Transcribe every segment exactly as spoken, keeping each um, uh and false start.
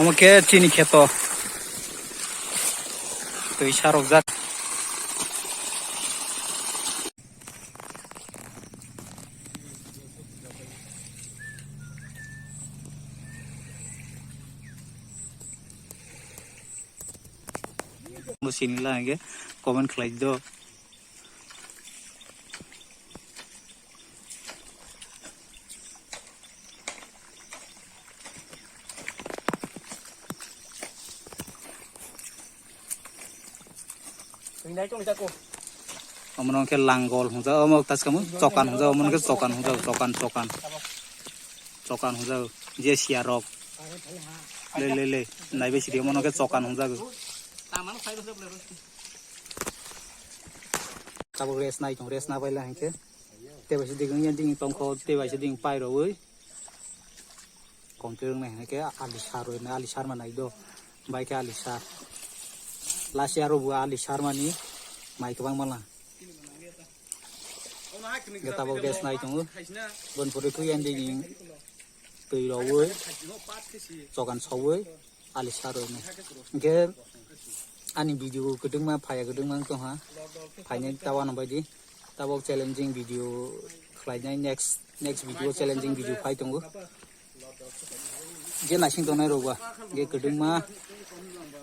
Omo khe chini kheto. Twi sarokjak. Bo sini la hwnkhe comment khlai do. Omo no khe langol hwnjak, omo taskamo chokan hwnjak, omo no khe chokan hwnjak, chokan, chokan. Chokan hwnjak, je siya rok. Le, le, le, naibe sidi, omo no khe chokan hwnjak. Tabuk rest nai tong, rest na paila hinkhe. Tei bai se ding yang ding tongkho, tei bai se ding pai roi. Kom te rung nai hinkhe ali sar roi na, ali sar ma nai do. Bai khe ali sar. Lasi aro bo ali sar mani mai kwbang mala. Ge tabuk rest nai tongo. Bon pore khe yang ding twi roi. Chokan soi. Ali sar roi no. Hinkhe ani video kwdwngma phaiya kwdwngma wng tongha. Phainai ta uanw baidi. Tabok challenging video khlainai next, next video challenging video phai tongo. Je naising tongnai rok ba. Hinkhe kwdwngma.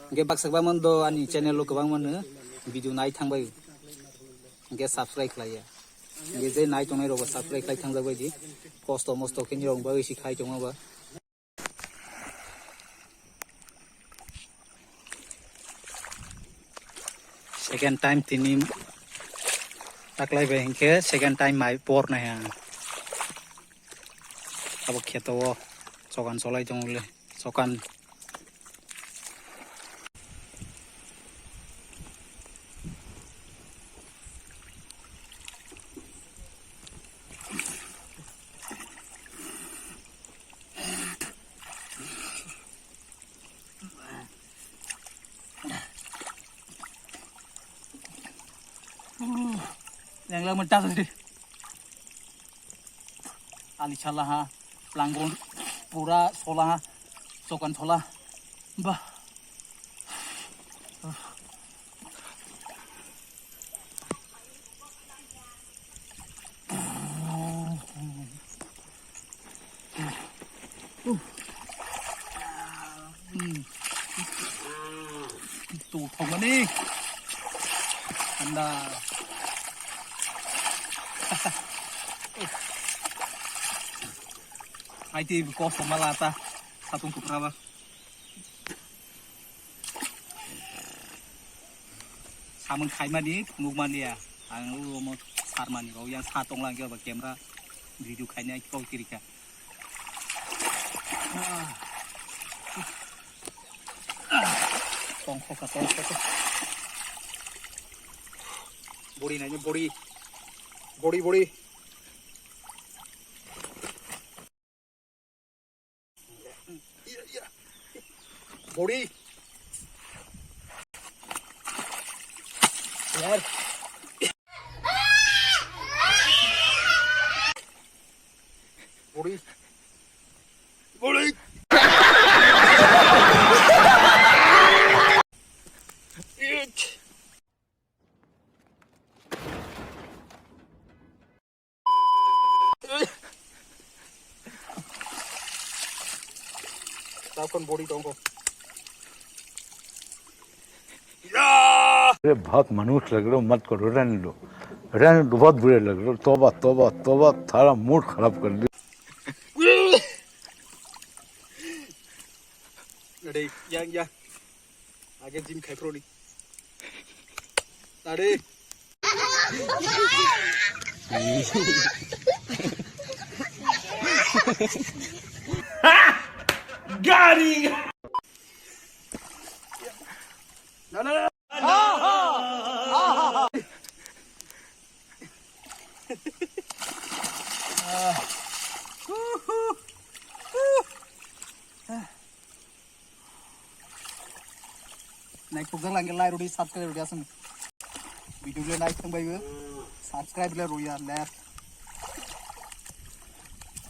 Hinkhe baksa kwbangma do ani channel o kwbangma no video nai thangbai. Hinkhe subscribe khlaiya. Hinkhe je nai tongnai rok ba subscribe khlai thangjak baidi. Kosto mosto khe nirok bagwi se khai tongma ba. Second time tini taklai bai hinkhe second time mai por nai ang. Abo kheto o chokan cholai tong le chokan. Yang lang mentas di. Ali salah ha, langgung pura sola ha, sokan sola. Bah. Tu thongmani. Anda. Ai ti kos mala ta. Satung kupra ba. Samung khaimani phunukmani ya. Ang omo sarmani rok yang sa tonglang khe ba camera video khaina kok kirika. Tongkho ka tongkho ka. Bori nai bori. Bori bori. Bori. Yar. Bori. Bori. Takon body tongko. अरे बहुत मनहूस लग रहे हो, मत करो, रहने दो, रहने दो, बहुत बुरे लग रहे हो। तौबा, तौबा, तौबा, सारा मूड खराब कर दिया। Ready, yang, yang. Age gym khai phro ni. Tare. Gari. Na, na, na. Naithok jak langkhe like rwdi, subscribe rwdi aswk. Video le like thang bai bo. Subscribe le rwya le.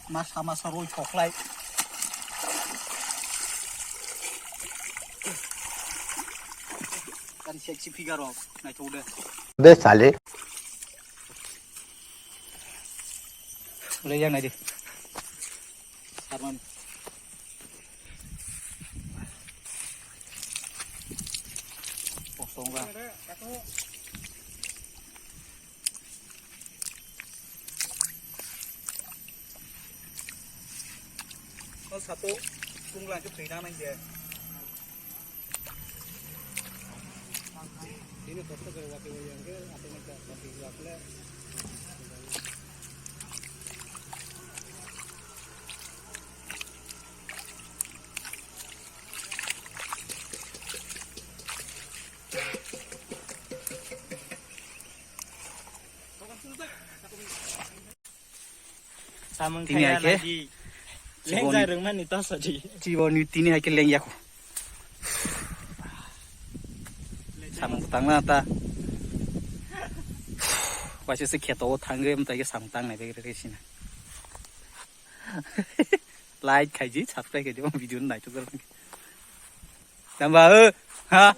Masa masa roi thoklai. Tan sexy figure rok naithok de. De sale. Ulai yang naidi. Sarman. Kosong ba. O sato kung lang ke thwi nang nang je. Ini kosto kare wati wati yang ke, apa ni ka wati wati le. Samung Tini kaya hai khe lagi. Chiboni. Lengjak rwngmani tosa di. Chiboni tini hai khe lengya kho. Samung tangna ta. Waisa se kheto o thangwi mtai khe samung tangnai begre sina. Like khaiji, subscribe khaiji, video naitok. Tamba, eh, ha?